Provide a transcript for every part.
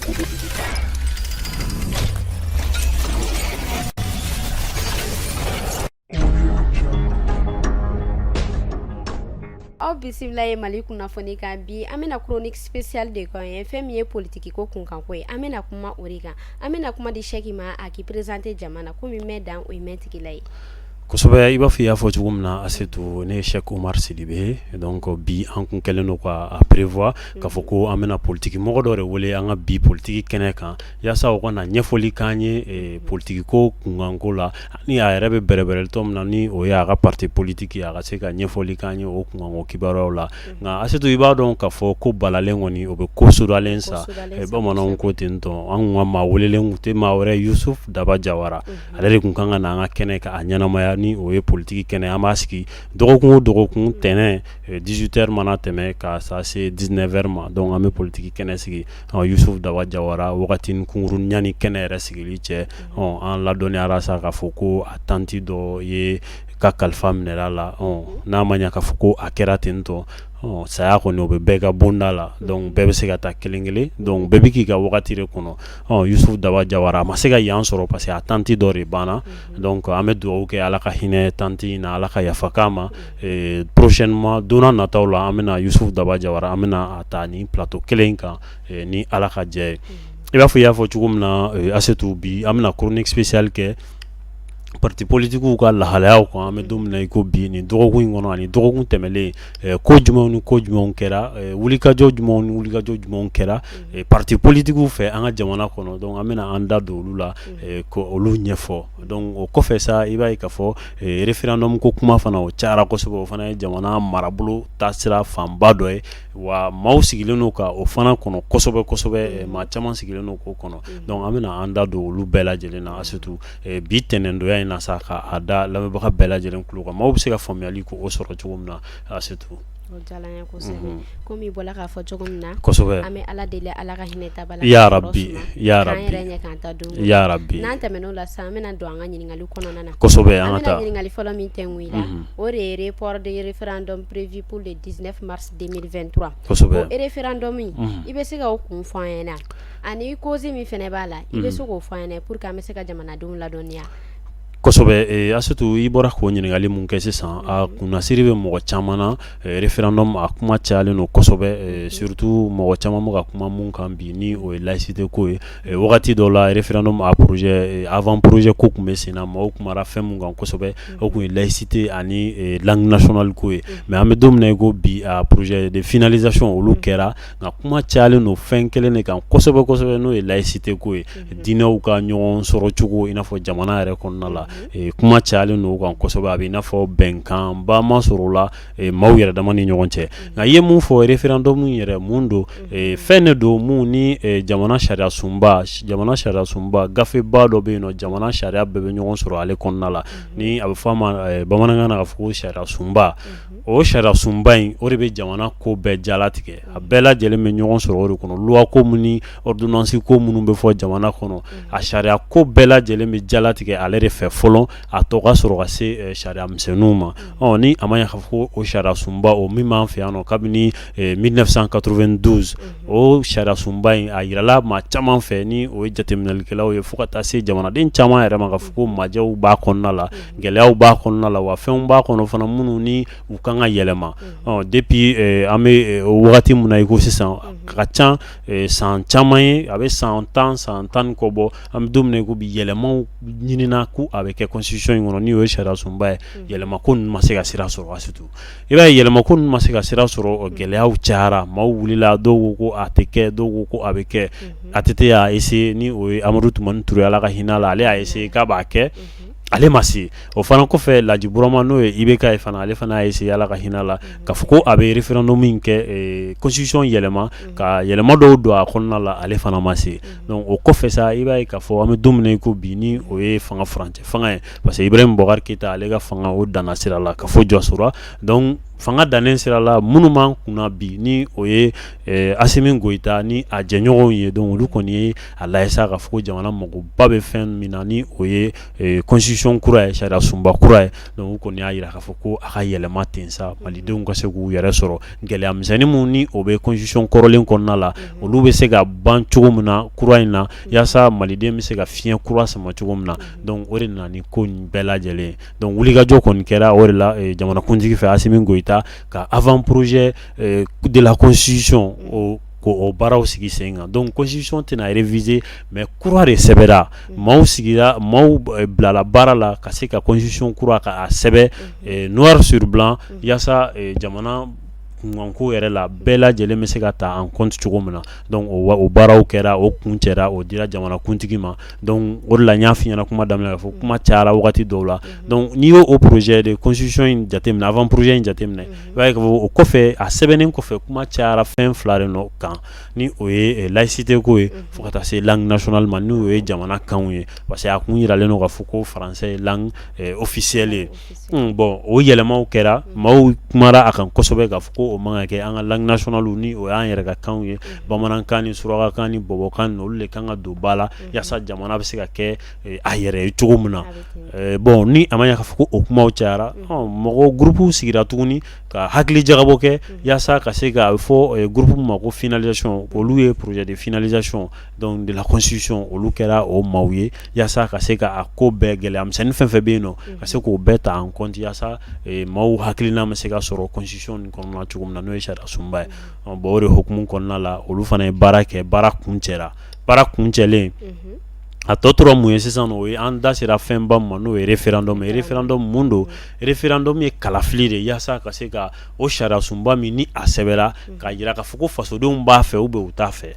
Aw bisimila ye Mali kunnafoni kan. Bi an bɛna chronique spéciale de kan ye, fɛn min ye politiki ko kunkanko ye. An bɛna kuma o de kan. An bɛna kuma di Sɛki ma, a k'i présenter jama na, komi mɛn dan o ye mɛn tigi la ye. Kosɛbɛ, i b'a fɔ i y'a fɔ cogo min na, Asetu, ne ye Sɛki Umaru Sidibe. Donc bi an kun kɛlen don k'a prévoir k'a fɔ ko an bɛna politiki mɔgɔ dɔ de wele an ka bi politiki kɛnɛ kan, yaasa u ka na ɲɛfɔli k'an ye politiki ko kunkanko la, ni a yɛrɛ bɛ bɛrɛbɛrɛli min na, ni o ye a ka parti politique, a ka se ka ɲɛfɔli k'an ye o kunkanko kibaruyaw la. Nka Asetu, i b'a dɔn k'a fɔ ko balalen kɔni, o bɛ ko sudalen sa. Bamananw ko ten tɔ. An ka maa welelen tɛ maa wɛrɛ, Yusuf Daba Jawara. Ale de tun kan ka na an ka kɛnɛ k'a ɲɛnamaya, ni o ye politiki kɛnɛ. An b'a sigi dɔgɔkun o dɔgɔkun tɛnɛn, 18 heures mana tɛmɛ ka taa se 19 heures ma. Donc an bɛ politiki kɛnɛ sigi. Yusuf Daba Jawara, wagati kunkurunnin yanni kɛnɛ yɛrɛ sigili cɛ, an ladɔnniyara sa k'a fɔ ko a tanti dɔ ye ka kalifa minɛ a la. N'a ma ɲɛ k'a fɔ ko a kɛra ten tɔ, saya kɔni, o bɛ bɛɛ ka bonda la. Donc bɛɛ bɛ se ka taa kelen kelen, donc bɛɛ bɛ k'i ka wagati de kɔnɔ. Yusuf Daba Jawara, a ma se ka yan sɔrɔ parce que a tanti dɔ de banna. Donc an bɛ dugawu kɛ, Ala ka hinɛ tanti in na, Ala ka yafa k'a ma. Prochainement, don nataw la, an bɛna Yusuf Daba Jawara, an bɛna a ta ni plateau kelen kan, ni Ala ka jɛ ye. I b'a fɔ i y'a fɔ cogo min na, Asetu, bi an bɛna chronique spéciale kɛ parti politiquew ka lahalayaw kan. An bɛ don min na i ko bi, nin dɔgɔkun in kɔnɔ ani dɔgɔkun tɛmɛlen, ko jumɛnw ni ko jumɛnw kɛra, wulikajɔ jumɛnw ni wulikajɔ jumɛnw kɛra parti politiquew fɛ an ka jamana kɔnɔ? Donc an bɛna an da don olu la ko olu ɲɛfɔ. Donc o kɔfɛ sa, i b'a ye k'a fɔ référendum ko kuma fana, o cayara kosɛbɛ. O fana ye jamana marabolo taasira fanba dɔ ye, wa maaw sigilen don ka o fana kɔnɔ kosɛbɛ kosɛbɛ. Maa caman sigilen don k'o kɔnɔ. Donc an bɛna an da don olu bɛɛ lajɛlen na, surtout bi tɛnɛndonya in na sa, k'a da lamɛnbaga bɛɛ lajɛlen tulo kan, maaw bɛ se ka faamuyali ko o sɔrɔ cogo min na, surtout. O diyara an ye kosɛbɛ. Komi i bɔra k'a fɔ cogo min na, an bɛ Ala deli, Ala ka hinɛ ta bala. Ya rabi, ya rabi, k'an yɛrɛ ɲɛ k'an ta don. Ya rabi. N'an tɛmɛn'o la sisan, an bɛna don an ka ɲininkali kɔnɔna na. Kosɛbɛ, an ka taa. An bɛna ɲininkali fɔlɔ min tɛngu i la, o de ye report de référendum prévu pour le 19 mars 2023. O référendum in, i bɛ se ka o kun fɔ an ɲɛna, ani cause min fana b'a la, i bɛ se k'o fɔ an ɲɛna pour que an bɛ se ka jamanadenw ladɔnniya? Kosɛbɛ, Asetu, i bɔra k'o ɲininkali mun kɛ sisan, a kunnasiri bɛ mɔgɔ caman na. Référendum, a kuma cayalen don kosɛbɛ, surtout mɔgɔ caman bɛ ka kuma mun kan bi, ni o ye laïcité ko ye. Wagati dɔ la, référendum a projet, avant projet ko tun bɛ sen na. Maaw kumara fɛn mun kan kosɛbɛ, o tun ye laïcité ani langue nationale ko ye. Mais an bɛ don min na i ko bi, a projet de finalisation, olu kɛra, nka kuma cayalen don fɛn kelen de kan kosɛbɛ kosɛbɛ, n'o ye laïcité ko ye, diinɛw ka ɲɔgɔn sɔrɔ cogo, i n'a fɔ jamana yɛrɛ kɔnɔna la. Kuma cayalen don o kan kosɛbɛ. A bɛ i n'a fɔ bɛnkanba ma sɔrɔ o la maaw yɛrɛ dama ni ɲɔgɔn cɛ. Nka i ye mun fɔ, référendum yɛrɛ mun don? Fɛn de don mun ni jamana sariya sunba, gafeba dɔ bɛ yen nɔ, jamana sariya bɛɛ bɛ ɲɔgɔn sɔrɔ ale kɔnɔna la, ni a bɛ fɔ a ma bamanankan na k'a fɔ ko sariya sunba. O sariya sunba in, o de bɛ jamana ko bɛɛ jalatigɛ. A bɛɛ lajɛlen bɛ ɲɔgɔn sɔrɔ o de kɔnɔ. Loi ko mun ni ordonnance ko minnu bɛ fɔ jamana kɔnɔ, a sariya ko bɛɛ lajɛlen bɛ jalatigɛ ale de fɛ fɔlɔ, a tɔ ka sɔrɔ ka se sariya misɛnninw ma. Ɔ ni a ma ɲɛ k'a fɔ ko o sariya sunba, o min b'an fɛ yan nɔ kabini 1992, o sariya sunba in, a yirala maa caman fɛ, ni o ye jateminɛlikɛlaw ye, fo ka taa se jamanaden caman yɛrɛ ma, k'a fɔ ko majɛw b'a kɔnɔna la, gɛlɛyaw b'a kɔnɔna la, wa fɛnw b'a kɔnɔ fana minnu ni u kan ka yɛlɛma. Ɔ depuis an bɛ wagati min na i ko sisan, ka ca san caman ye, a bɛ san 10, san 10 ni kɔ bɔ. An bɛ don min na i ko bi, yɛlɛmaw ɲinina ko a bɛ kɛ constitution in kɔnɔ, ni o ye sariya sunba ye. Yɛlɛma ko ninnu ma se ka sira sɔrɔ. Surtout, i b'a ye, yɛlɛma ko ninnu ma se ka sira sɔrɔ, gɛlɛyaw cayara, maaw wulila, dɔw ko ko a tɛ kɛ, dɔw ko ko a bɛ kɛ. ATT y'a essayé, ni o ye Amadu Tumani Ture, Ala ka hinɛ a la, ale y'a essayé k'a b'a kɛ, ale ma se. O fana kɔfɛ, Laji Burama, n'o ye IBK ye fana, ale fana y'a essayé, Ala ka hinɛ a la, k'a fɔ ko a bɛ référendum in kɛ, constitution yɛlɛma, ka yɛlɛma dɔw don a kɔnɔna la, ale fana ma se. Donc o kɔfɛ sa, i b'a ye k'a fɔ an bɛ don min na i ko bi, ni o ye fanga furancɛ fanga ye, parce que Ibrahim Boubacar Keïta, ale ka fanga, o danna sira la ka fɔ jɔsora. Donc Fanga dannen sira la, minnu b'an kunna bi, ni o ye Asimi Goyita ni a jɛɲɔgɔnw ye, donc olu kɔni ye a lajɛ sa k'a fɔ ko jamana magoba bɛ fɛn min na, ni o ye constitution kura ye, sariya sunba kura ye. Donc u kɔni y'a jira k'a fɔ ko a ka yɛlɛma ten sa, malidenw ka se k'u yɛrɛ sɔrɔ. Gɛlɛya misɛnnin minnu ni o bɛ constitution kɔrɔlen kɔnɔna la, olu bɛ se ka ban cogo min na kura in na, yaasa maliden bɛ se ka fiɲɛ kura sama cogo min na. Donc o de nana ni ko in bɛɛ lajɛlen. Donc wulikajɔ kɔni kɛra o de la jamanakuntigi fɛ, Asimi Goyita, ka avant projet de la constitution o k'o baaraw sigi sen kan. Donc constitution tɛna réviser, mais kura de sɛbɛnra. Maaw sigira, maaw bilala baara la ka se ka constitution kura k'a sɛbɛn noir sur blanc, yaasa jamana kunkanko yɛrɛ la, bɛɛ lajɛlen bɛ se ka ta en compte cogo min na. Donc o baaraw kɛra, o kuncɛra, o dira jamanakuntigi ma. Donc o de la n y'a f'i ɲɛna kuma daminɛ k'a fɔ kuma cayara wagati dɔw la. Donc n'i y'o o projet de constitution in jateminɛ, avant projet in jateminɛ, i b'a ye k'a fɔ o kɔfɛ, a sɛbɛnnen kɔfɛ, kuma cayara fɛn fila de nɔ kan, ni o ye laïcité ko ye, fo ka taa se langue nationale ma, n'o ye jamana kanw ye, parce que a kun yiralen don k'a fɔ ko français ye langue officielle ye. Bon, o yɛlɛmaw kɛra, maaw kumara a kan kosɛbɛ k'a fɔ ko o man ka kɛ. An ka langue nationale, ni o y'an yɛrɛ ka kanw ye, bamanankan ni surakakan ni bɔbɔkan, olu de kan ka don ba la, yaasa jamana bɛ se ka kɛ a yɛrɛ ye cogo min na. Bon, ni a ma ɲɛ k'a fɔ ko o kumaw cayara, mɔgɔ groupe sigira tuguni ka hakili jagabɔ kɛ, yaasa ka se ka fɔ groupe ma ko finalisation. Olu ye projet de finalisation donc de la constitution, olu kɛra o maaw ye, yaasa ka se ka a ko bɛɛ, gɛlɛya misɛnnin fɛn fɛn bɛ yen nɔ, ka se k'o bɛɛ ta en compte, yaasa maaw hakilina bɛ se ka sɔrɔ constitution nin kɔnɔna cogo min na, n'o ye sariya sunba ye. Bon, o de hukumu kɔnɔna la, olu fana ye baara kɛ, baara kuncɛra. Baara kuncɛlen, a tɔ tora mun ye sisan? O ye an da sera fɛnba ma, n'o ye référendum ye. Référendum mun don? Référendum ye kalafili de, yaasa ka se ka o sariya sunba min ni a sɛbɛnra, k'a jira k'a fɔ ko fasodenw b'a fɛ ou bien u t'a fɛ.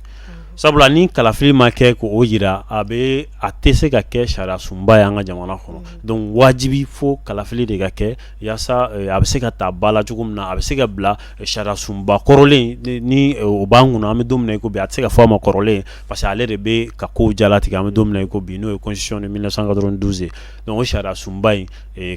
Sabula ni kalafili ma kɛ k'o jira, a bɛ a tɛ se ka kɛ sariya sunba ye an ka jamana kɔnɔ. Donc wajibi fo kalafili de ka kɛ, yaasa a bɛ se ka ta ba la cogo min na, a bɛ se ka bila sariya sunba kɔrɔlen ni o b'an kunna an bɛ don min na i ko bi. A tɛ se ka fɔ a ma kɔrɔlen, parce que ale de bɛ ka kow jalatigɛ an bɛ don min na i ko bi, n'o ye constitution de 1992 ye. Donc o sariya sunba in,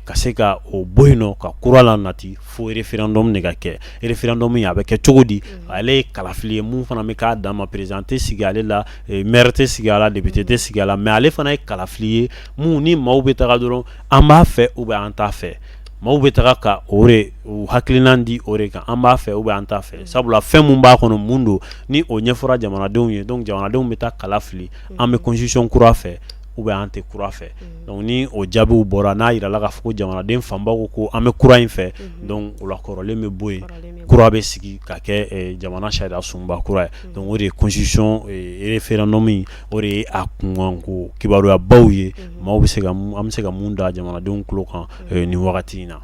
ka se ka o bɔ yen nɔ ka kura la nati, fo référendum de ka kɛ. Référendum in, a bɛ kɛ cogo di? Ale ye kalafili ye mun fana bɛ k'a dan ma, président tɛ sigi ale la, maire tɛ sigi a la, député tɛ sigi a la, mais ale fana ye kalafili ye mun ni maaw bɛ taga dɔrɔn, an b'a fɛ ou bien an t'a fɛ. Maaw bɛ taga ka o de u hakilina di o de kan, an b'a fɛ ou bien an t'a fɛ. Sabula fɛn mun b'a kɔnɔ, mun don, ni o ɲɛfɔra jamanadenw ye, donc jamanadenw bɛ taa kala fili, an bɛ constitution kura fɛ ou bien an tɛ kura fɛ. Donc ni o jaabiw bɔra, n'a jirala k'a fɔ ko jamanaden fanba ko ko an bɛ kura in fɛ, donc o la kɔrɔlen bɛ bɔ yen, kura bɛ sigi ka kɛ jamana sariya sunba kura ye. Donc o de ye constitution référendum in, o de ye a kunkanko kibaruyabaw ye, maaw bɛ se ka an bɛ se ka mun da jamanadenw tulo kan nin wagati in na.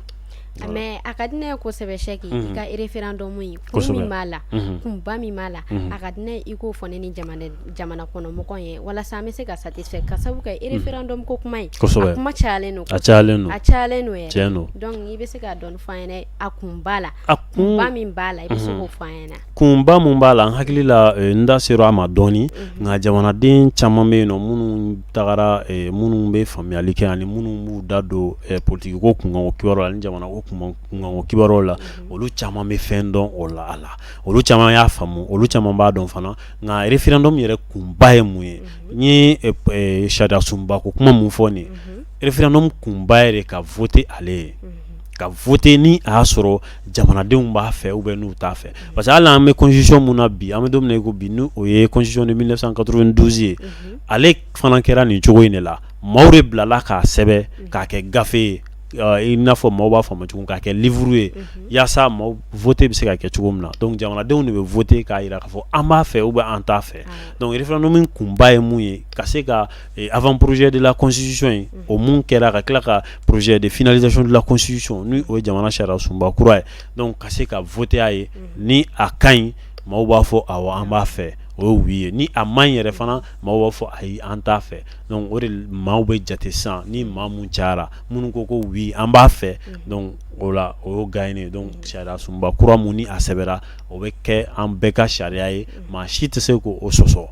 Mais a ka di ne ye kosɛbɛ, Sɛki, i ka référendum in, kun min b'a la, kunba min b'a la, a ka di ne ye i k'o fɔ ne ni jamana kɔnɔmɔgɔw ye, walasa an bɛ se ka satisfait, ka sababu kɛ référendum ko kuma in, a kuma cayalen don. A cayalen don. A cayalen don yɛrɛ. Tiɲɛ don. Donc i bɛ se ka dɔɔni fɔ an ɲɛna a kunba la, a kunba min b'a la, i bɛ se k'o fɔ an ɲɛna. Kunba mun b'a la, n hakili la n da sera a ma dɔɔni, nka jamanaden caman bɛ yen nɔ minnu tagara, minnu bɛ faamuyali kɛ ani minnu b'u da don politique ko kunkanko kibaruyaw la ani jamana ko kunkanko kibaruyaw la, olu caman bɛ fɛn dɔn o la, a la olu caman y'a faamu, olu caman b'a dɔn fana. Nka référendum yɛrɛ kunba ye mun ye? N ye sariya sunba ko kuma mun fɔ nin ye, référendum kunba yɛrɛ ka voter ale ye, ka voter ni a y'a sɔrɔ jamanadenw b'a fɛ ou bien n'u t'a fɛ. Parce que hali an bɛ constitution mun na bi, an bɛ don min na i ko bi, ni o ye constitution de 1992 ye, ale fana kɛra nin cogo in de la. Maaw de bilala k'a sɛbɛn k'a kɛ gafe ye, i n'a fɔ maaw b'a faamu cogo, k'a kɛ livre ye, yaasa maaw vote bɛ se ka kɛ cogo min na. Donc jamanadenw de bɛ voter k'a jira k'a fɔ an b'a fɛ ou bien an t'a fɛ. Donc référendum kunba ye mun ye? Ka se ka avant projet de la constitution in, o mun kɛra, ka tila ka projet de finalisation de la constitution, ni o ye jamana sariya sunba kura ye, donc ka se ka voter a ye. Ni a ka ɲi, maaw b'a fɔ awɔ, an b'a fɛ, o ye oui ye. Ni a man ɲi yɛrɛ fana, maaw b'a fɔ ayi, an t'a fɛ. Donc o de maaw bɛ jate sisan, ni maa mun cayara, minnu ko ko oui, an b'a fɛ, donc o la o y'o gagné. Donc sariya sunba kura mun ni a sɛbɛnra, o bɛ kɛ an bɛɛ ka sariya ye, maa si tɛ se k'o sɔsɔ.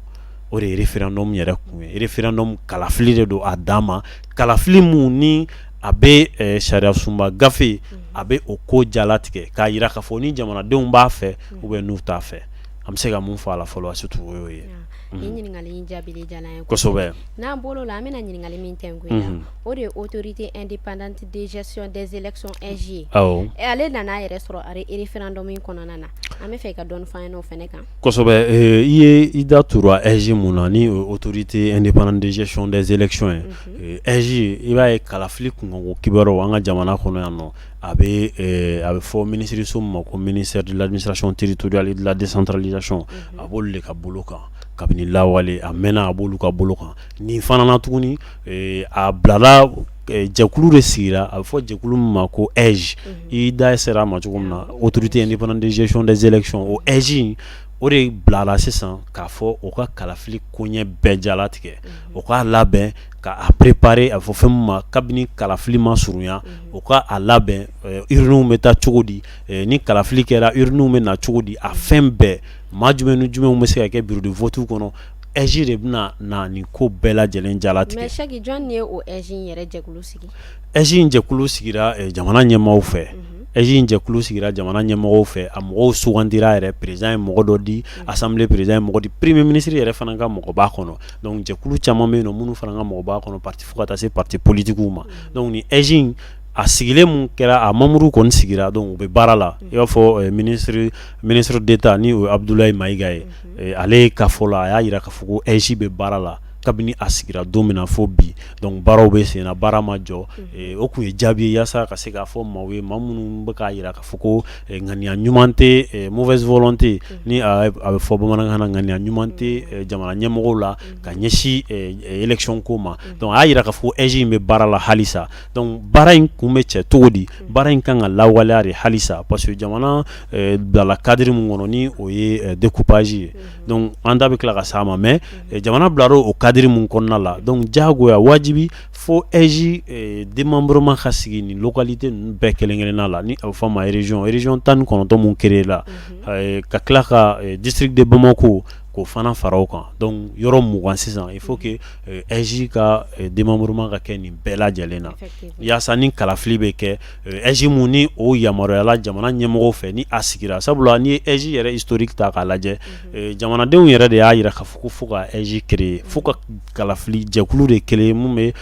O de ye référendum yɛrɛ kun ye. Référendum kalafili de don a dan ma, kalafili mun ni a bɛ sariya sunba gafe A bɛ o ko jalatigɛ k'a jira k'a fɔ ni jamanadenw b'a fɛ ou bien n'u t'a fɛ. An bɛ se ka mun fɔ a la fɔlɔ, surtout o y'o ye. Nin ɲininkali in jaabili diyara n ye. Kosɛbɛ. N'an bɔr'o la, an bɛna ɲininkali min tɛnku i la, o de ye Autorité indépendante de gestion des élections, AIGE ye. Ale nana a yɛrɛ sɔrɔ référendum in kɔnɔna na. An bɛ fɛ i ka dɔɔnin fɔ an ɲɛna o fana kan. Kosɛbɛ. I ye i da tura AIGE mun na, ni o ye Autorité indépendante de gestion des élections ye. AIGE, i b'a ye kalafili kunkanko kibaruyaw an ka jamana kɔnɔ yan nɔ, a bɛ fɔ minisiriso min ma ko ministère de l'Administration territoriale et de la décentralisation, a b'olu de ka bolo kan kabini lawale. A mɛnna, a b'olu ka bolo kan. Nin fana na tuguni, a bilala, jɛkulu de sigira, a bɛ fɔ jɛkulu min ma ko AIGE. I da sera a ma cogo min na, Autorité indépendante de gestion des élections, o AIGE, o de bilala sisan k'a fɔ o ka kalafili koɲɛ bɛɛ jalatigɛ, o k'a labɛn, k'a préparer. A bɛ fɔ fɛn min ma, kabini kalafili ma surunya, o ka a labɛn, urnes bɛ taa cogo di, ni kalafili kɛra, urnes bɛ na cogo di, a fɛn bɛɛ, maa jumɛn ni jumɛnw bɛ se ka kɛ bureau de vote kɔnɔ. AIGE de bɛna na nin ko bɛɛ lajɛlen jalatigɛ. Mais Sɛki, jɔn ye o AIGE in yɛrɛ jɛkulu sigi? AIGE in jɛkulu sigira jamana ɲɛmaaw fɛ. AIGE in jɛkulu sigira jamana ɲɛmɔgɔw fɛ. A mɔgɔw sugandira yɛrɛ. Président ye mɔgɔ dɔ di, assemblée président ye mɔgɔ di, premier ministre yɛrɛ fana ka mɔgɔ b'a kɔnɔ. Donc jɛkulu caman bɛ yen nɔ minnu fana ka mɔgɔ b'a kɔnɔ, parti fo ka taa se parti politiques ma. Donc ni AIGE in a sigilen mun kɛra, a membre kɔni sigira, donc u bɛ baara la. I b'a fɔ ministre d'État, ni o ye Abdoulaye Maïga ye, ale ka fɔ la, a y'a jira k'a fɔ ko AIGE bɛ baara la kabini a sigira don min na fo bi. Donc baaraw bɛ sen na, baara ma jɔ. O tun ye jaabi ye yaasa ka se k'a fɔ maaw ye, maa minnu bɛ k'a jira k'a fɔ ko ŋaniya ɲuman tɛ, mauvaise volonté, ni a bɛ fɔ bamanankan na, ŋaniya ɲuman tɛ jamana ɲɛmɔgɔw la ka ɲɛsin élection ko ma. Donc a y'a jira k'a fɔ AIGE in bɛ baara la halisa. Donc baara in kun bɛ cɛ cogo di? Baara in kan ka lawaleya de halisa, parce que jamana bilala cadre min kɔnɔ, ni o ye découpage ye, donc an da bɛ tila ka s'a ma. Mais jamana bilara o cadre mun kɔnɔna la, donc diyagoya, wajibi fo AIGE démembrement ka sigi nin localité ninnu bɛɛ kelen kelenna la, ni a bɛ fɔ a ma région 19 mun créé la, ka tila ka district de Bamako k'o fana fara o kan. Donc yɔrɔ 20 sisan, il faut que AIGE ka démembrement ka kɛ nin bɛɛ lajɛlen na, yaasa ni kalafili bɛ kɛ, AIGE mun ni o yamaruyala jamana ɲɛmɔgɔw fɛ, ni a sigira. Sabula n'i ye AIGE yɛrɛ historique ta k'a lajɛ, jamanadenw yɛrɛ de y'a jira k'a fɔ ko fo ka AIGE créer, fo ka kalafili jɛkulu de créer mun bɛ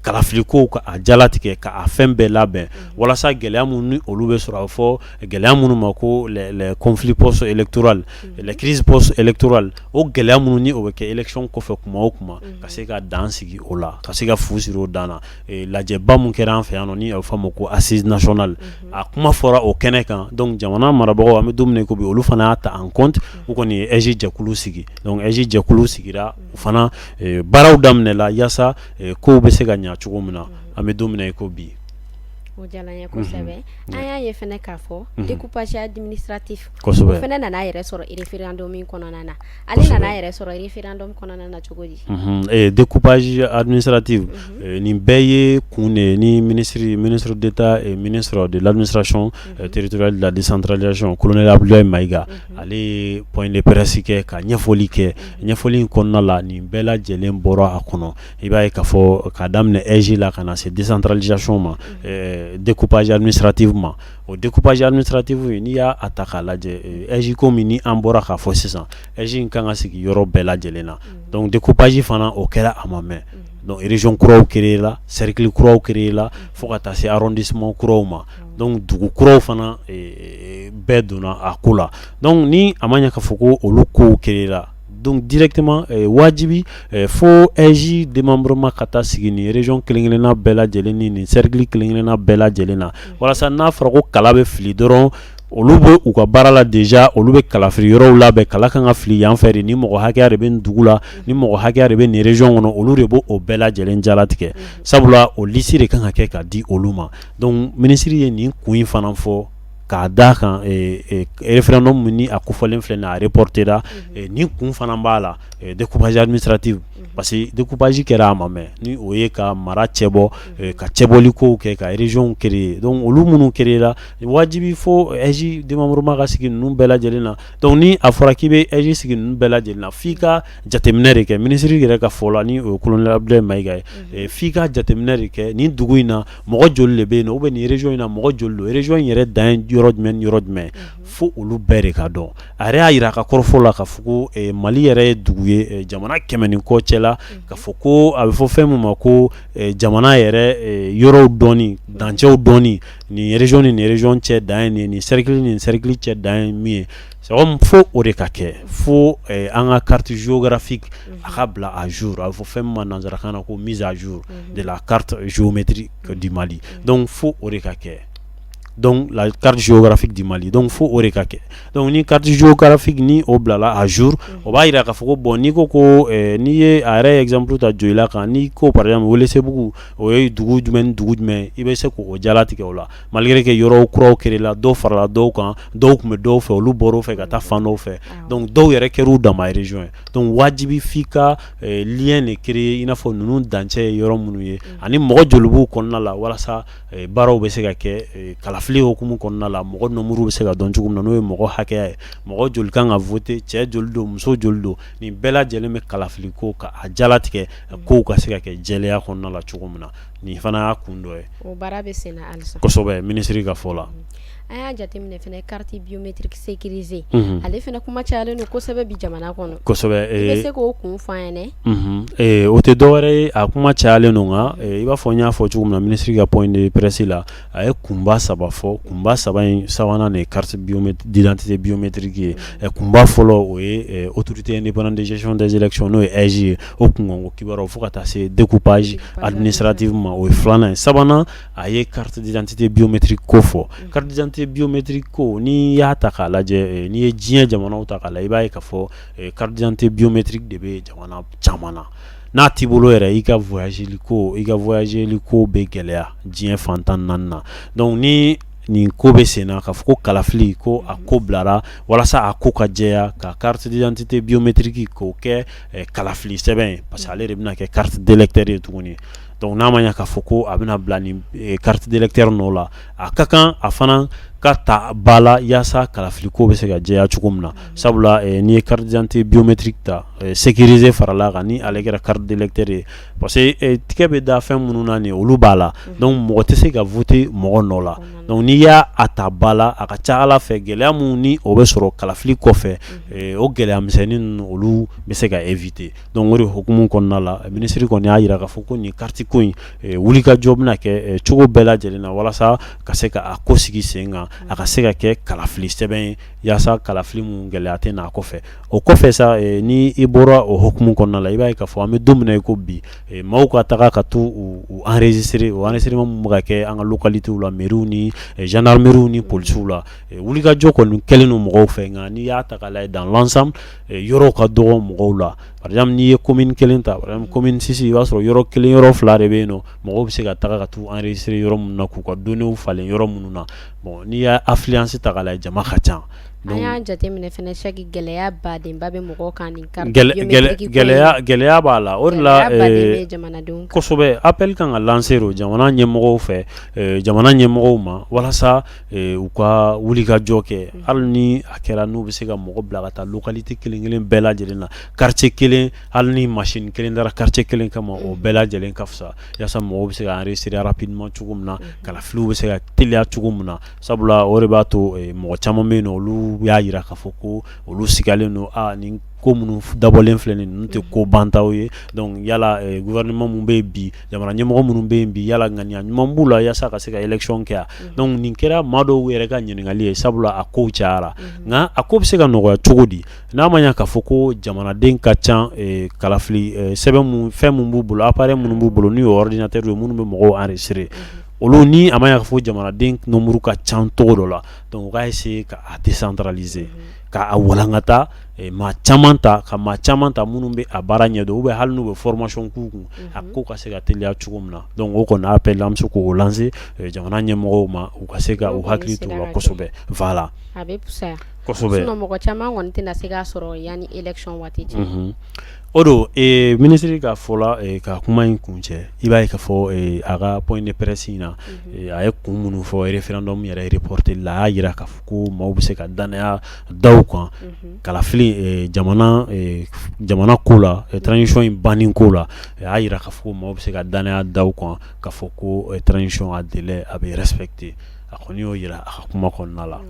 kalafili kow ka a jalatigɛ, ka a fɛn bɛɛ labɛn, walasa gɛlɛya mun ni olu bɛ sɔrɔ, a bɛ fɔ gɛlɛya minnu ma ko les conflits post électoral, les crises post électorales, o gɛlɛya minnu ni o bɛ kɛ élection kɔfɛ kuma o kuma, ka se ka dan sigi o la, ka se ka fu siri o dan na. Lajɛba mun kɛra an fɛ yan nɔ, ni a bɛ fɔ a ma ko assise nationale, a kuma fɔra o kɛnɛ kan. Donc jamana marabagaw, an bɛ don min na i ko bi, olu fana y'a ta en compte. U kɔni ye AIGE jɛkulu sigi. Donc AIGE jɛkulu sigira, u fana baaraw daminɛla yaasa kow bɛ se ka ɲɛ cogo min na, an bɛ don min na i ko bi. O diyara n ye kosɛbɛ. An y'a ye fana k'a fɔ découpage administratif, o fana nana a yɛrɛ sɔrɔ référendum in kɔnɔna na. Ale nana a yɛrɛ sɔrɔ référendum kɔnɔna na cogo di? Découpage administratif, nin bɛɛ ye kun de ye ni ministre d'État et ministre de l'Administration territoriale, de la décentralisation, colonel Abdoulaye Maïga, ale ye point de presse kɛ ka ɲɛfɔli kɛ. Ɲɛfɔli in kɔnɔna la, nin bɛɛ lajɛlen bɔra a kɔnɔ. I b'a ye k'a fɔ k'a daminɛ AIGE la ka na se décentralisation ma, découpage administratif ma. O découpage administratif, n'i y'a ta k'a lajɛ, AIGE ko min ni an bɔra k'a fɔ sisan, AIGE in kan ka sigi yɔrɔ bɛɛ lajɛlen na. Donc découpage fana, o kɛra a ma mɛn. Donc région kuraw créé la, cercle kuraw créé la, fo ka taa se arrondissement kuraw ma. Donc dugu kuraw fana bɛɛ donna a ko la. Donc ni a ma ɲɛ k'a fɔ ko olu kow créé la, donc directement, wajibi fo AIGE démembrement ka taa sigi nin région kelen kelenna bɛɛ lajɛlen ni nin cercle kelen kelenna bɛɛ lajɛlen na, walasa n'a fɔra ko kala bɛ fili dɔrɔn, olu bɛ u ka baara la déjà, olu bɛ kalafili yɔrɔw labɛn, kala kan ka fili yan fɛ de, ni mɔgɔ hakɛya de bɛ nin dugu la, ni mɔgɔ hakɛya de bɛ nin région kɔnɔ, olu de b'o o bɛɛ lajɛlen jalatigɛ, sabula o liste de kan ka kɛ ka di olu ma. Donc minisiri ye nin kun in fana fɔ. Ka K'a da kan référendum min ni a kofɔlen filɛ nin a reportera, nin kun fana b'a la, découpage administratif, parce que découpage kɛra a ma mɛn, ni o ye ka mara cɛbɔ, ka cɛbɔli kow kɛ, ka région créer. Donc olu minnu créera, wajibi fo AIGE démembrement ka sigi ninnu bɛɛ lajɛlen na. Donc ni a fɔra k'i bɛ AIGE sigi ninnu bɛɛ lajɛlen na, f'i ka jateminɛ de kɛ. Minisiri yɛrɛ ka fɔ la, ni o ye colonel Abdoulaye Maïga ye, f'i ka jateminɛ de kɛ nin dugu in na, mɔgɔ joli de bɛ yen nɔ, ou bien nin région in na, mɔgɔ joli don, région in yɛrɛ dan ye yɔrɔ jumɛn ni yɔrɔ jumɛn, fo olu bɛɛ de ka dɔn. A yɛrɛ y'a jira a ka kɔrɔfɔ la k'a fɔ ko Mali yɛrɛ ye dugu ye jamana 100 ni kɔ cɛ la, k'a fɔ ko a bɛ fɔ fɛn min ma ko jamana yɛrɛ yɔrɔw dɔnni, dancɛw dɔnni, nin région ni nin région cɛ dan ye nin ye, nin cercle ni nin cercle cɛ dan ye min ye. C'est comme fo o de ka kɛ, fo an ka carte géographique a ka bila à jour. A bɛ fɔ fɛn min ma nanzarakan na ko mise à jour de la carte géométrique du Mali. Donc fo o de ka kɛ. Donc la carte géographique du Mali, donc fo o de ka kɛ. Donc ni carte géographique ni o bilala à jour, o b'a jira k'a fɔ ko bon, n'i ko ko n'i ye a yɛrɛ ye exemple ta Joyila kan, n'i ko par exemple Welesebugu, o ye dugu jumɛn ni dugu jumɛn, i bɛ se k'o jalatigɛ o la, malgré que yɔrɔw kuraw créé la, dɔw farala dɔw kan, dɔw tun bɛ dɔw fɛ, olu bɔr'o fɛ ka taa fan dɔw fɛ. Donc dɔw yɛrɛ kɛr'u dama région ye. Donc wajibi f'i ka lien de créer, i n'a fɔ ninnu dancɛ ye yɔrɔ minnu ye ani mɔgɔ joli b'u kɔnɔna la, walasa baaraw bɛ se ka kɛ kalafili hukumu kɔnɔna la, mɔgɔ nombre bɛ se ka dɔn cogo min na, n'o ye mɔgɔ hakɛya ye, mɔgɔ joli kan ka voter, cɛ joli don, muso joli don, nin bɛɛ lajɛlen bɛ kalafili ko ka a jalatigɛ, kow ka se ka kɛ jɛlenya kɔnɔna la cogo min na. Nin fana y'a kun dɔ ye. O baara bɛ sen na halisa. Kosɛbɛ, minisiri ka fɔ la. An y'a jateminɛ fana, carte biométrique sécurisée, ale fana kuma cayalen don kosɛbɛ bi jamana kɔnɔ. Kosɛbɛ. I bɛ se k'o kun fɔ an ɲɛna? O tɛ dɔwɛrɛ ye, a kuma cayalen don, nka i b'a fɔ n y'a fɔ cogo min na, minisiri ka point de presse la, a ye kunba saba fɔ. Kunba saba in, sabanan de ye carte d'identité biométrique ye. Kunba fɔlɔ, o ye autorité indépendante de gestion des élections, n'o ye AIGE ye, o kunkanko kibaruyaw, fo ka taa se découpage administratif ma, o ye filanan ye. Sabanan, a ye carte d'identité biométrique ko fɔ. Carte d'identité biométrique ko, n'i y'a ta k'a lajɛ, n'i ye diɲɛ jamanaw ta k'a lajɛ, i b'a ye k'a fɔ carte d'identité biométrique de bɛ jamana caman na. N'a t'i bolo yɛrɛ, i ka voyageli ko bɛ gɛlɛya diɲɛ fan 14 na. Donc ni nin ko bɛ sen na, k'a fɔ ko kalafili ko a ko bilara walasa a ko ka jɛya, ka carte d'identité biométrique k'o kɛ kalafili sɛbɛn ye, parce que ale de bɛna kɛ carte d'électeur ye tuguni. Donc n'a ma ɲɛ k'a fɔ ko a bɛna bila nin carte d'électeur nɔ la, a ka kan a fana ka ta ba la, yaasa kalafili ko bɛ se ka jɛya cogo min na. Sabula n'i ye carte d'identité biométrique ta, sécurisé farala kan, ni ale kɛra carte d'électeur ye, parce que tigɛ bɛ da fɛn minnu na nin, olu b'a la. Donc mɔgɔ tɛ se ka voter mɔgɔ nɔ la. Donc n'i y'a a ta ba la, a ka ca Ala fɛ, gɛlɛya mun ni o bɛ sɔrɔ kalafili kɔfɛ, o gɛlɛya misɛnnin ninnu, olu bɛ se ka éviter. Donc o de hukumu kɔnɔna la, minisiri kɔni y'a jira k'a fɔ ko nin carte ko in, wulikajɔ bɛna kɛ cogo bɛɛ lajɛlen na, walasa ka se ka a ko sigi sen kan, a ka se ka kɛ kalafili sɛbɛn ye, yaasa kalafili mun gɛlɛya tɛ n'a kɔfɛ. O kɔfɛ sa, ni i bɔra o hukumu kɔnɔna la, i b'a ye k'a fɔ an bɛ don min na i ko bi, maaw ka taga ka t'u u enregistrer, o enregistrement mun bɛ ka kɛ an ka localités la, mairies ni gendarmeries ni polisiw la, wulikajɔ kɔni kɛlen don mɔgɔw fɛ. Nka n'i y'a ta k'a lajɛ dans l'ensemble, yɔrɔw ka dɔgɔ mɔgɔw la. Par exemple, n'i ye commune kelen ta, par exemple commune 6, i b'a sɔrɔ yɔrɔ kelen, yɔrɔ fila de bɛ yen nɔ, mɔgɔw bɛ se ka taga ka t'u enregistrer yɔrɔ minnu na, k'u ka données falen yɔrɔ minnu na. Bon, n'i y'a affluence ta k'a lajɛ, jama ka ca. An y'a jateminɛ fana, Sɛki, gɛlɛya badenba bɛ mɔgɔw kan nin carte biométrique. Gɛlɛya b'a la, o de la gɛlɛya baden bɛ jamanadenw kan kosɛbɛ. Appel kan ka lancer o jamana ɲɛmɔgɔw fɛ, jamana ɲɛmɔgɔw ma, walasa u ka wulikajɔ kɛ, hali ni a kɛra n'u bɛ se ka mɔgɔ bila ka taa localité kelen kelen bɛɛ lajɛlen na, quartier kelen, hali ni machine kelen dara quartier kelen kama, o bɛɛ lajɛlen ka fisa, yaasa mɔgɔw bɛ se ka enregistrer rapidement cogo min na, kalafiliw bɛ se ka teliya cogo min na. Sabula o de b'a to mɔgɔ caman bɛ yen nɔ, olu y'a jira k'a fɔ ko olu sigalen don a nin ko minnu dabɔlen filɛ nin, ninnu tɛ ko bantaw ye. Donc yala gouvernement mun bɛ yen bi, jamana ɲɛmɔgɔ minnu bɛ yen bi, yala ŋaniya ɲuman b'u la yaasa ka se ka élection kɛ? Donc nin kɛra maa dɔw yɛrɛ ka ɲininkali ye, sabula a kow cayara. Nka a ko bɛ se ka nɔgɔya cogo di, n'a ma ɲɛ k'a fɔ ko jamanaden ka ca, kalafili sɛbɛn mun, fɛn mun b'u bolo, appareil minnu b'u bolo, n'u ye ordinateur ye minnu bɛ mɔgɔw enregistrer, olu ni a ma ɲɛ k'a fɔ jamanaden nombre ka ca cogo dɔ la, donc u k'a essayer ka a décentraliser, k'a walankata. maa caman ta, ka maa caman ta minnu bɛ a baara ɲɛdɔn, ou bien hali n'u bɛ formation k'u kun, a ko ka se ka teliya cogo min na. Donc o kɔni appel an bɛ se k'o lancer jamana ɲɛmɔgɔw ma, u ka se ka u hakili to o la kosɛbɛ, voilà. A bɛ fisaya. Kosɛbɛ. Sinon mɔgɔ caman kɔni tɛna se k'a sɔrɔ yanni élection waati cɛ. O don, minisiri ka fɔ la, ka kuma in kun cɛ, i b'a ye k'a fɔ a ka point de presse in na, a ye kun minnu fɔ référendum yɛrɛ reporter la, a y'a jira k'a fɔ ko maaw bɛ se ka danaya da u kan kalafili jamana ko la, transition in banni ko la. A y'a jira k'a fɔ ko maaw bɛ se ka danaya da u kan k'a fɔ ko transition a délai a bɛ respecter. A kɔni y'o jira a ka kuma kɔnɔna la.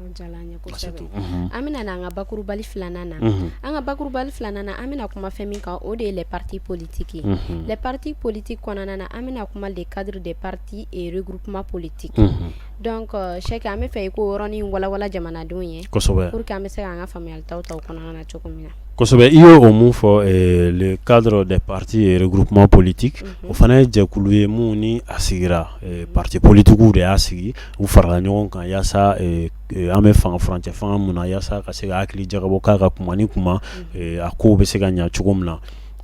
An bɛna an ka bakurubali filanan na. An ka bakurubali filanan na, an bɛna kuma fɛn min kan, o de ye les partis politiques ye. Les partis politiques kɔnɔna na, an bɛna kuma le cadre des partis et regroupement politique. Donc Cheick, an bɛ fɛ i k'o yɔrɔnin walawala jamanadenw ye pour que an bɛ se k'an ka faamuyalitaw ta o kɔnɔna na cogo min na. Kosɛbɛ. I y'o mun fɔ, le cadre des partis et regroupement politique, o fana ye jɛkulu ye mun ni a sigira, parti politiques de y'a sigi. U farala ɲɔgɔn kan yaasa an bɛ fanga furancɛ fanga mun na, yaasa ka se ka hakili jagabɔ k'a ka kuma ni kuma, a kow bɛ se ka ɲɛ cogo min na.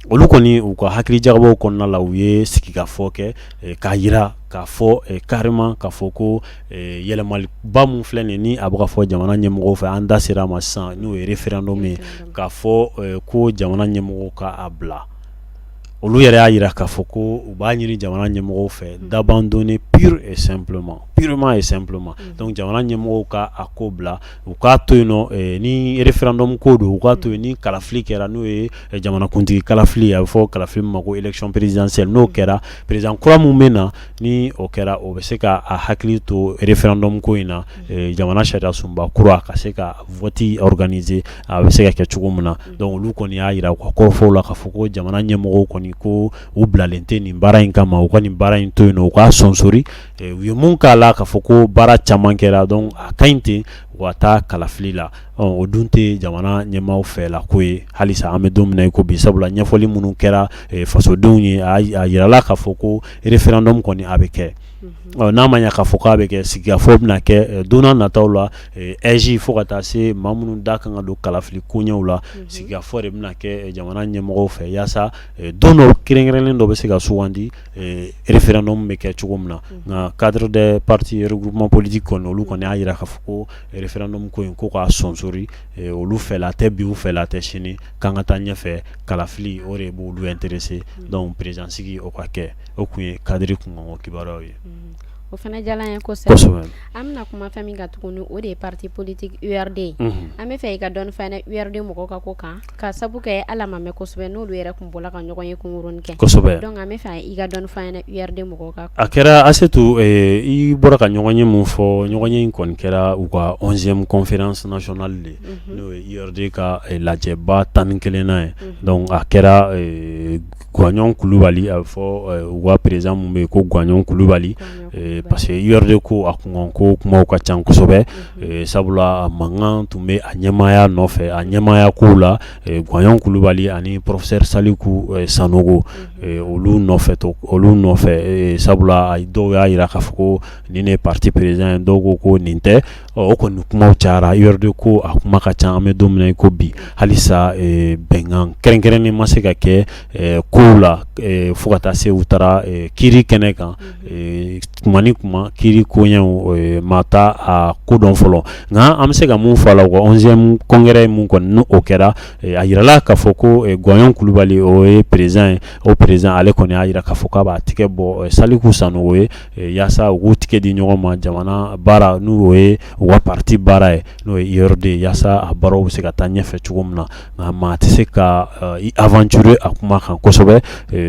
Olu kɔni, u ka hakili jagabɔw kɔnɔna la, u ye sigikafɔ kɛ k'a jira k'a fɔ carrément k'a fɔ ko yɛlɛmaliba mun filɛ nin ni a bɛ ka fɔ jamana ɲɛmɔgɔw fɛ, an da sera a ma sisan, n'o ye référendum ye, k'a fɔ ko jamana ɲɛmɔgɔw ka a bila. Olu yɛrɛ y'a jira k'a fɔ ko u b'a ɲini jamana ɲɛmɔgɔw fɛ d'abandonner pure et simplement, purement et simplement. Donc jamana ɲɛmɔgɔw ka a ko bila, u k'a to yen nɔ. Ni référendum ko don, u k'a to yen. Ni kalafili kɛra, n'o ye jamanakuntigi kalafili, a bɛ fɔ kalafili min ma ko élection présidentielle, n'o kɛra, président kura mun bɛ na, ni o kɛra, o bɛ se ka a hakili to référendum ko in na, jamana sariya sunba kura ka se ka vote organiser, a bɛ se ka kɛ cogo min na. Donc olu kɔni y'a jira u ka kɔrɔfɔw la k'a fɔ ko jamana ɲɛmɔgɔw kɔni ko u bilalen tɛ nin baara in kama, u ka nin baara in to yen nɔ, u k'a sonsori. U ye mun k'a la, k'a fɔ ko baara caman kɛra, donc a ka ɲi ten, u ka taa kalafili la. O dun tɛ jamana ɲɛmaaw fɛ la ko ye halisa an bɛ don min na i ko bi, sabula ɲɛfɔli minnu kɛra fasodenw ye, a yirala k'a fɔ ko référendum kɔni a bɛ kɛ. N'a ma ɲɛ k'a fɔ k'a bɛ kɛ, sigikafɔ bɛna kɛ don n'a nataw la, AIGE fo ka taa se maa minnu da kan ka don kalafili koɲɛw la, sigikafɔ de bɛna kɛ jamana ɲɛmɔgɔw fɛ yaasa don dɔ kɛrɛnkɛrɛnnen dɔ bɛ se ka sugandi, référendum bɛ kɛ cogo min na. Nka cadre des partis regroupement politique kɔni, olu kɔni y'a jira k'a fɔ ko référendum ko in, ko k'a sonsori, olu fɛla tɛ bi, u fɛla tɛ sini, k'an ka taa ɲɛfɛ, kalafili o de b'olu intéresser. Donc président sigi, o ka kɛ. O tun ye cadre kunkanko kibaruyaw ye. O fana diyara an ye kosɛbɛ. An bɛna kuma fɛn min kan tuguni, o de ye parti politique URD ye. An bɛ fɛ i ka dɔɔni fɔ an ɲɛna URD mɔgɔw ka ko kan, ka sabu kɛ hali a ma mɛn kosɛbɛ n'olu yɛrɛ tun bɔra ka ɲɔgɔn ye kunkurunin kɛ. Donc an bɛ fɛ i ka dɔɔni fɔ an ɲɛna URD mɔgɔw ka. A kɛra, Asetu, i bɔra ka ɲɔgɔn ye mun fɔ, ɲɔgɔn ye in kɔni kɛra u ka 11e conférence nationale de, n'o ye URD ka lajɛba 11nan ye. Donc a kɛra Guwaɲɔn Kulubali, a bɛ fɔ u ka président mun bɛ yen ko Guwaɲɔn Kulubali, parce que URD ko a kunkan ko kumaw ka ca kosɛbɛ, sabula mankan tun bɛ a ɲɛmaaya nɔfɛ, a ɲɛmaaya kow la, Guwaɲɔn Kulubali ani professeur Saliku Sanogo, olu nɔfɛ, olu nɔfɛ, sabula dɔw y'a jira k'a fɔ ko nin de ye parti président ye, dɔw ko ko nin tɛ. O kɔni kumaw cayara. URD ko a kuma ka ca. An bɛ don min na i ko bi, halisa bɛnkan kɛrɛnkɛrɛnnen ma se ka kɛ kow la, fo ka taa se u taara kiiri kɛnɛ kan. Kuma ni kuma, kiiri koɲɛw ma taa a ko dɔn fɔlɔ. Nka an bɛ se ka mun fɔ a la, u ka 11e congrès mun kɔni n'o kɛra, a yirala k'a fɔ ko Guwaɲɔn Kulubali, o ye président ye. O président, ale kɔni y'a jira k'a fɔ k'a b'a tigɛ bɔ Saliku Sanogo ye, yaasa u k'u tigɛ di ɲɔgɔn ma jamana baara, n'o ye u ka parti baara ye, n'o ye URD, yaasa a baaraw bɛ se ka taa ɲɛfɛ cogo min na. Nka maa tɛ se ka i aventurer a kuma kan kosɛbɛ,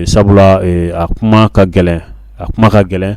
sabula a kuma ka gɛlɛn, a kuma ka gɛlɛn.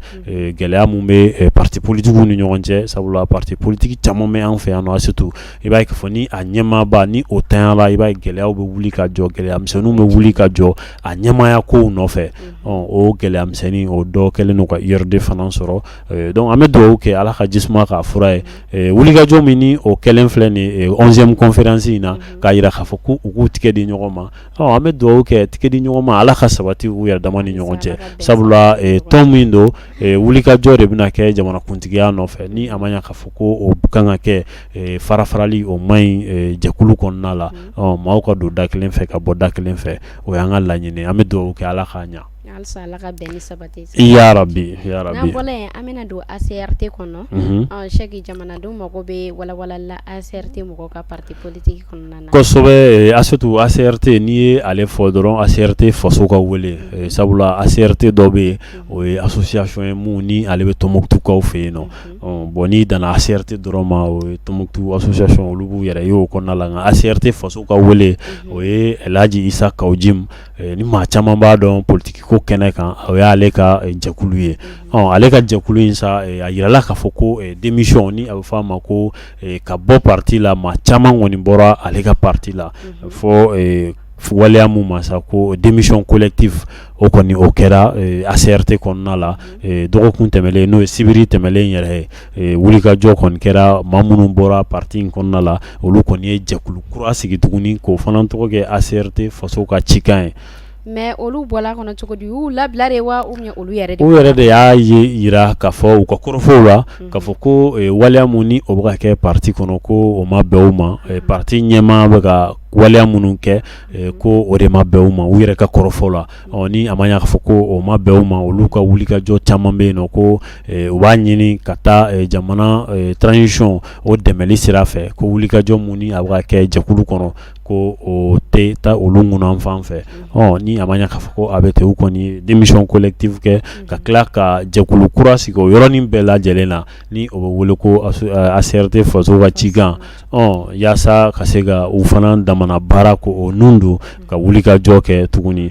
Gɛlɛya mun bɛ parti politiques ni ɲɔgɔn cɛ, sabula parti politique caman bɛ an fɛ yan nɔ, surtout i b'a ye k'a fɔ ni a ɲɛmaaba ni o tanyala, i b'a ye gɛlɛyaw bɛ wuli ka jɔ, gɛlɛya misɛnninw bɛ wuli ka jɔ a ɲɛmaaya kow nɔfɛ. O gɛlɛya misɛnnin, o dɔ kɛlen don ka URD fana sɔrɔ. Donc an bɛ dugawu kɛ, Ala ka jisuma k'a fura ye. Wulikajɔ min ni o kɛlen filɛ nin ye 11e conférence in na, k'a jira k'a fɔ ko u k'u tigɛ di ɲɔgɔn ma, an bɛ dugawu kɛ, tigɛ di ɲɔgɔn ma, Ala ka sabati u yɛrɛ dama ni ɲɔgɔn cɛ, sabula Tɔn min don, wulikajɔ de bɛna kɛ jamanakuntigiya nɔfɛ. Ni a ma ɲɛ k'a fɔ ko o kan ka kɛ, fara farali o man ɲi jɛkulu kɔnɔna la. Maaw ka don da kelen fɛ ka bɔ da kelen fɛ, o y'an ka laɲini. An bɛ dugawu kɛ, Ala k'a ɲɛ. Halisa Ala ka bɛn ni sabati. Yarabi, yarabi. N'an bɔra yen, an bɛna don ACRT kɔnɔ. Sɛki, jamanadenw mago bɛ walawalali la ACRT mɔgɔw ka parti politique kɔnɔna na. Kosɛbɛ Asetu. ACRT, n'i ye ale fɔ dɔrɔn, ACRT faso ka wele, sabula ACRT dɔ bɛ yen, o ye association ye mun ni ale bɛ Tɔnbukutukaw fɛ yen nɔ. Bon, n'i danna ACRT dɔrɔn ma, o ye Tɔnbukutu association, olu b'u yɛrɛ ye o kɔnɔna la. Nka ACRT faso ka wele, o ye Elhaji Isa Kawu Jim, ni maa caman b'a dɔn politiki ko kɛnɛ kan, o y'ale ka jɛkulu ye. Ale ka jɛkulu in sa, a yirala k'a fɔ ko démission, ni a bɛ fɔ a ma ko ka bɔ parti la, maa caman kɔni bɔra ale ka parti la. Fɔ waleya mun ma sa ko démission collective, o kɔni o kɛra ACRT kɔnɔna la dɔgɔkun tɛmɛnen, n'o ye sibiri tɛmɛnen yɛrɛ ye. Wulikajɔ kɔni kɛra. Maa minnu bɔra parti in kɔnɔna la, olu kɔni ye jɛkulu kura sigi tuguni k'o fana tɔgɔ kɛ ACRT faso ka cikan ye. Mais olu bɔra kɔnɔ cogo di? U y'u labila de wa, ou bien olu yɛrɛ de U yɛrɛ de y'a ye yira k'a fɔ u ka kɔrɔfɔw la k'a fɔ ko waleya mun ni o bɛ ka kɛ parti kɔnɔ, ko o ma bɛn u ma. Parti ɲɛmaa bɛ ka waleya minnu kɛ, ko o de ma bɛn u ma, u yɛrɛ ka kɔrɔfɔ la. Ɔ ni a ma ɲɛ k'a fɔ ko o ma bɛn u ma, olu ka wulikajɔ caman bɛ yen nɔ, ko u b'a ɲini ka taa jamana transition o dɛmɛli sira fɛ, ko wulikajɔ mun ni a bɛ ka kɛ jɛkulu kɔnɔ, ko o tɛ taa olu ŋunan fan fɛ. Ɔ ni a ma ɲɛ k'a fɔ ko a bɛ ten, u kɔni démission collective kɛ ka tila ka jɛkulu kura sigi o yɔrɔnin bɛɛ lajɛlen na, ni o bɛ wele ko ACRT faso ka cikan, ɔ yaasa ka se ka u fana damana baara ko o nun don ka wulikajɔ kɛ tuguni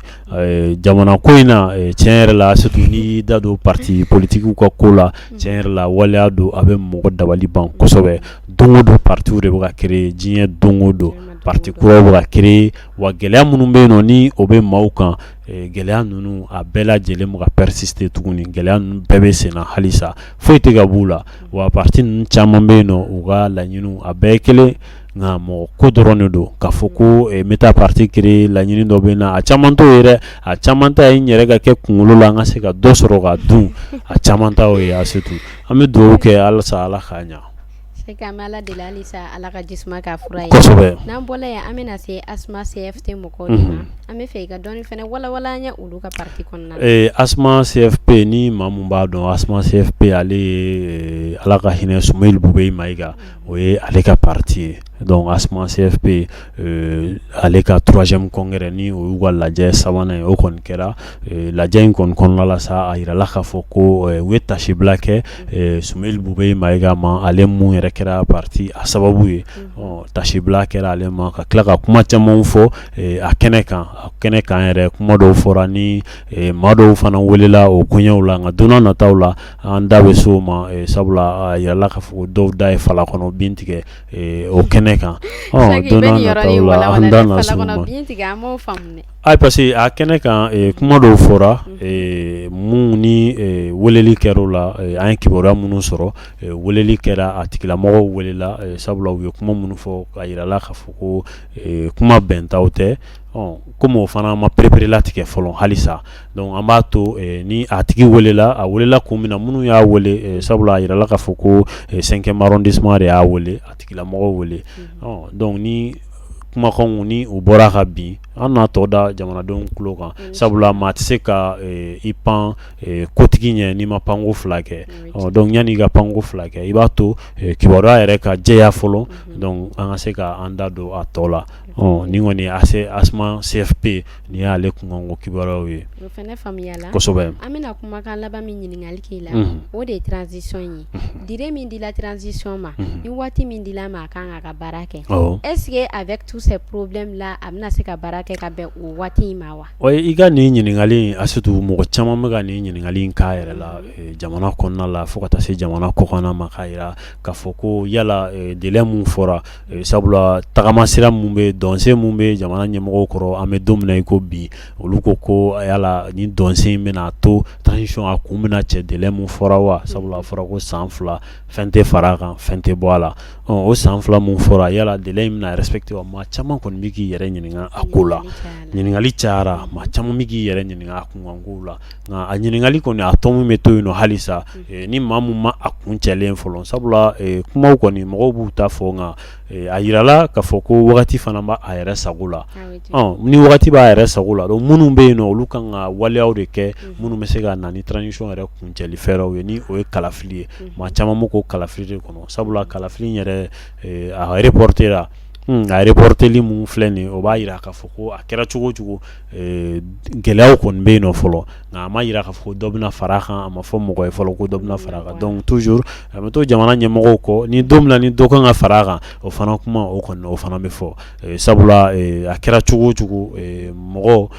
jamana ko in na. Tiɲɛ yɛrɛ la, surtout n'i y'i da don parti politiques ka ko la, tiɲɛ yɛrɛ la, waleya don a bɛ mɔgɔ dabali ban kosɛbɛ. Don o don, partiw de bɛ ka créer diɲɛ, don o don, parti kuraw bɛ ka créer. Wa gɛlɛya minnu bɛ yen nɔ, ni o bɛ maaw kan, gɛlɛya ninnu a bɛɛ lajɛlen bɛ ka persister tuguni. Gɛlɛya ninnu bɛɛ bɛ sen na halisa, foyi tɛ ka b'u la. Wa parti ninnu caman bɛ yen nɔ, u ka laɲiniw a bɛɛ ye kelen, nka mɔgɔ ko dɔrɔn de don. K'a fɔ ko n bɛ taa parti créer, laɲini dɔ bɛ n na, a caman t'o ye dɛ. A caman ta ye n yɛrɛ ka kɛ kunkolo la, n ka se ka dɔ sɔrɔ ka dun. A caman ta o ye. Surtout an bɛ dugawu kɛ halisa, Ala k'a ɲɛ. An bɛ Ala deli halisa, Ala ka jisuma k'a fura ye. Kosɛbɛ. N'an bɔra yen, an bɛna se ASMA CFP mɔgɔw de ma. An bɛ fɛ i ka dɔɔni fana walawala an ye olu ka parti kɔnɔna na. ASMA CFP, ni maa mun b'a dɔn, ASMA CFP, ale ye Ala ka hinɛ Sumeyilu Bubɛyi Mayiga, o ye ale ka parti ye. Donc ASMA CFP, ale ka troisième congrès, ni o y'u ka lajɛ sabanan ye, o kɔni kɛra. Lajɛ in kɔni kɔnɔna la sa, a yirala k'a fɔ ko u ye tasibila kɛ Sumeyilu Bubɛyi Mayiga ma, ale mun yɛrɛ kɛra parti a sababu ye. Tasibila kɛra ale ma, ka tila ka kuma camanw fɔ a kɛnɛ kan. A kɛnɛ kan yɛrɛ, kuma dɔw fɔra ni maa dɔw fana welela o koɲɛw la. Nka don n'a nataw la, an da bɛ se o ma, sabula a yirala k'a fɔ ko dɔw da ye fala kɔnɔ bin tigɛ o kɛnɛ kan. Don n'a nataw la, an da na se o ma. Ayi, parce que a kɛnɛ kan, kuma dɔw fɔra mun ni weleli kɛra la, an ye kibaruya minnu sɔrɔ, weleli kɛra, a tigilamɔgɔw welela, sabula u ye kuma minnu fɔ, a yirala k'a fɔ ko kuma bɛntaw tɛ. Komi o fana ma pereperelatigɛ fɔlɔ halisa, donc an b'a to ni a tigi welela, a welela kun min na, minnu y'a wele, sabula a yirala k'a fɔ ko 5e arrondissement de y'a wele, a tigilamɔgɔw wele. Donc ni kumakanw ni u bɔra ka bin, an n'a tɔ da jamanadenw tulo kan, sabula maa tɛ se ka i pan kotigi ɲɛ n'i ma panko fila kɛ. Donc yanni i ka panko fila kɛ, i b'a to kibaruya yɛrɛ ka jɛya fɔlɔ, donc an ka se ka an da don a tɔ la. Nin kɔni ASMA CFP, nin y'ale kunkanko kibaruyaw ye. O fana faamuyala. Kosɛbɛ. An bɛna kumakan laban min ɲininkali k'i la, o de ye transition ye. Durée min dila transition ma, ni waati min dila ma, a kan k'a ka baara kɛ, est ce que avec tous ces problèmes là, a bɛna se ka baara kɛ ka bɛn o waati in ma wa? I ka nin ɲininkali in, Asetu, mɔgɔ caman bɛ ka nin ɲininkali in k'a yɛrɛ la jamana kɔnɔna la, fo ka taa se jamana kɔkanna ma, k'a jira k'a fɔ ko yala délai mun fɔra, sabula tagama sira mun bɛ dɔnsen min bɛ jamana ɲɛmɔgɔw kɔrɔ, an bɛ don min na i ko bi, olu ko yala ni dɔnsen in bɛna to transition a kun bɛna cɛ délai min fɔra wa? Sabula a fɔra ko san 2, fɛn tɛ fara a kan, fɛn tɛ bɔ a la. O san 2 min fɔra, yala délai in bɛna respecter wa? Maa caman kɔni bɛ k'i yɛrɛ ɲininka a ko la. Ɲininkali cayara, maa caman bɛ k'i yɛrɛ ɲininka a kunkankow la. Nka a ɲininkali kɔni, a tɔ min bɛ to yen nɔ halisa, ni maa min ma a kun cɛlen fɔlɔ, sabula kumaw kɔni, mɔgɔw b'u ta fɔ, nka a jirala k'a fɔ ko wagati fana b'a a yɛrɛ sago la. Ni wagati b'a yɛrɛ sago la, minnu bɛ yen nɔ, olu kan ka waleyaw de kɛ minnu bɛ se ka na ni transition yɛrɛ kuncɛli fɛɛrɛw ye, ni o ye kalafili ye. Maa caman b'o ko kalafili de kɔnɔ, sabula kalafili yɛrɛ, a reporter la, a reporteli mun filɛ nin, o b'a jira k'a fɔ ko a kɛra cogo o cogo, gɛlɛyaw kɔni bɛ yen nɔ fɔlɔ. Nka a ma jira k'a fɔ ko dɔ bɛna fara a kan, a ma fɔ mɔgɔ ye fɔlɔ ko dɔ bɛna fara a kan. Donc toujours a bɛ to jamana ɲɛmɔgɔw kɔ. Ni don min na ni dɔ kan ka fara a kan, o fana kuma, o kɔni, o fana bɛ fɔ. Sabula a kɛra cogo o cogo, mɔgɔ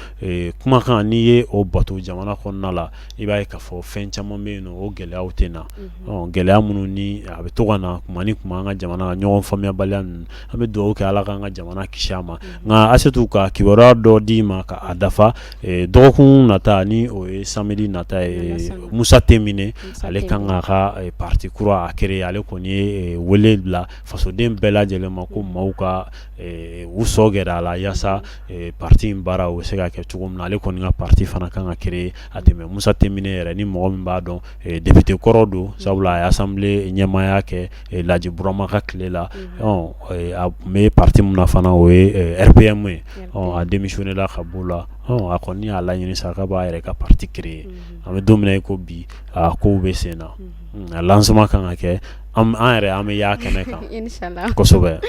kumakan, n'i ye o bato jamana kɔnɔna la, i b'a ye k'a fɔ fɛn caman bɛ yen nɔ, o gɛlɛyaw tɛ na. Gɛlɛya minnu ni a bɛ to ka na kuma ni kuma an ka jamana, ɲɔgɔn faamuyabaliya ninnu, an bɛ dugawu kɛ Ala k'an ka jamana kisi a ma. Nka Asetu, ka kibaruya dɔ d'i ma k'a dafa, dɔgɔkun nata, ni o ye samedi nata ye, Musa Temine, ale kan k'a ka parti kura a créer. Ale kɔni ye wele bila fasoden bɛɛ lajɛlen ma ko maaw ka u sɔ gɛrɛ a la yaasa parti in baara o bɛ se ka kɛ cogo min na. Ale kɔni ka parti fana kan ka créer. A tɛmɛ Musa Temine yɛrɛ, ni mɔgɔ min b'a dɔn, député kɔrɔ don, sabula a ye assemblée ɲɛmaaya kɛ Laji Burama ka tile la. A tun bɛ parti min na fana, o ye RPM ye. A démissionné la ka b'o la. A kɔni y'a laɲini sa k'a b'a yɛrɛ ka parti créer. An bɛ don min na i ko bi, a kow bɛ sen na, a lancement kan ka kɛ. An yɛrɛ, an bɛ y'a kɛnɛ kan. Inshallah. Kosɛbɛ.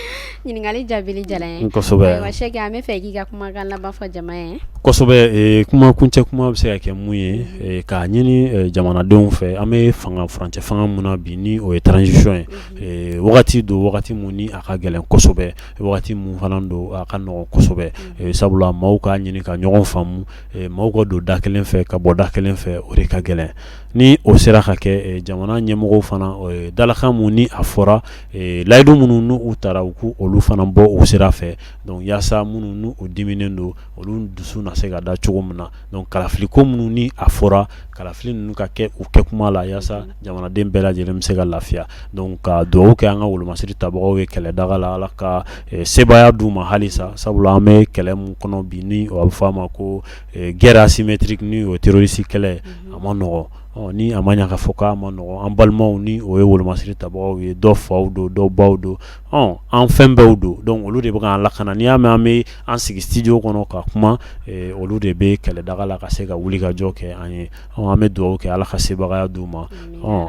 Ɲininkali jaabili diyara n ye. Kosɛbɛ. Ayiwa Sɛki, an bɛ fɛ k'i ka kumakan laban fɔ jama ye. Kosɛbɛ. Kuma kuncɛ kuma bɛ se ka kɛ mun ye? K'a ɲini jamanadenw fɛ, an bɛ fanga furancɛ fanga mun na bi, ni o ye transition ye, wagati don, wagati mun ni a ka gɛlɛn kosɛbɛ, wagati mun fana don a ka nɔgɔn kosɛbɛ. Sabula maaw k'a ɲini ka ɲɔgɔn faamu, maaw ka don da kelen fɛ ka bɔ da kelen fɛ, o de ka gɛlɛn. Ni o sera ka kɛ, jamana ɲɛmɔgɔw fana, dalakan mun ni a fɔra, layidu minnu n'u taara, u k'u olu fana bɔ o sira fɛ. Donc yaasa minnu n'u diminen don, olu dusu na se ka da cogo min na. Donc kalafili ko minnu ni a fɔra, kalafili ninnu ka kɛ u kɛ kuma la, yaasa jamanaden bɛɛ lajɛlen bɛ se ka lafiya. Donc ka dugawu kɛ an ka wolomasiri tabagaw ye kɛlɛdaga la, Ala ka sebaaya d'u ma halisa. Sabula an bɛ kɛlɛ mun kɔnɔ bi, ni a bɛ fɔ a ma ko guerre asymétrique, ni o ye terroriste kɛlɛ, a ma nɔgɔn. Ni a ma ɲɛ k'a fɔ k'a ma nɔgɔn, an balimaw, ni o ye wolomasiri tabagaw ye, dɔw faw don, dɔw baw don, an fɛn bɛɛ don. Donc olu de bɛ k'an lakana. N'i y'a mɛn an bɛ an sigi studio kɔnɔ ka kuma, olu de bɛ kɛlɛdaga la ka se ka wuli ka jɔ kɛ an ye. An bɛ dugawu kɛ, Ala ka sebagaya d'u ma.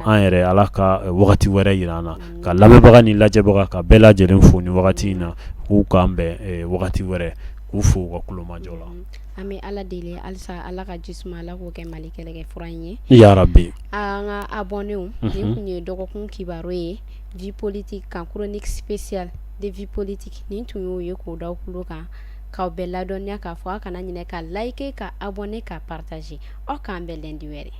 An yɛrɛ, Ala ka wagati wɛrɛ jira an na. Ka lamɛnbaga ni lajɛbaga, ka bɛɛ lajɛlen fo ni wagati in na, k'u k'an bɛn wagati wɛrɛ, k'u fo u ka kulomajɔ la. An bɛ Ala deli halisa, Ala ka ji suma, Ala k'o kɛ Mali kɛlɛkɛ fura in ye. Yarabi. An ka abonnés, nin tun ye dɔgɔkun kibaru ye vie politique kan, chronique spéciale de vie politique. Nin tun y'o ye k'o da tulo kan, k'aw bɛɛ ladɔnniya k'a fɔ aw kana ɲinɛ ka liker, ka abonner, ka partager. Aw k'an bɛn lundi wɛrɛ.